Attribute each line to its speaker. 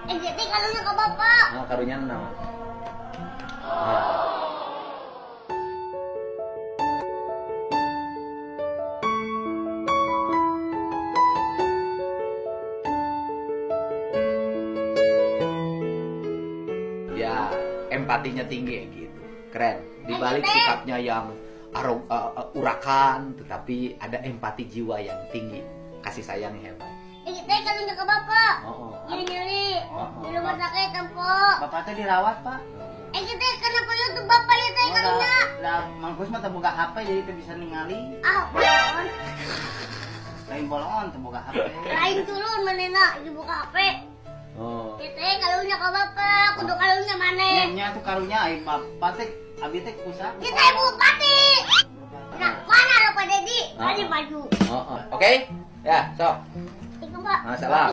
Speaker 1: Gitu karunya ke bapak.
Speaker 2: Nah, karunya naon? Nah. Ya, empatinya tinggi gitu. Keren. Di balik sikapnya yang urakan, tetapi ada empati jiwa yang tinggi. Kasih sayang hebat.
Speaker 1: Gitu karunya ke bapak.
Speaker 2: Oh, oh.
Speaker 1: Nyeri-nyeri.
Speaker 2: Oh,
Speaker 1: Di rumah sakit tempo.
Speaker 3: Bapak teh dirawat, Pak.
Speaker 1: Gitu kenapa YouTube bapak ya teh karunya?
Speaker 3: Lah, Mang Kus mah teu boga HP jadi teu bisa ningali.
Speaker 1: Ah, bolon.
Speaker 3: Lain bolongan teu boga HP.
Speaker 1: Lain turun manena ibu buka HP.
Speaker 2: Oh.
Speaker 1: Gitu karunya ke bapak, kudu karunya maneh.
Speaker 3: Nya tuh karunya ai bapak teh abi teh kusaha.
Speaker 1: Kita bupati. Nah, mana lo Pak Dedi? Tadi maju.
Speaker 2: Oh, oh. Oke? Ya, sok.
Speaker 1: Itu Pak.
Speaker 2: Nah, salam.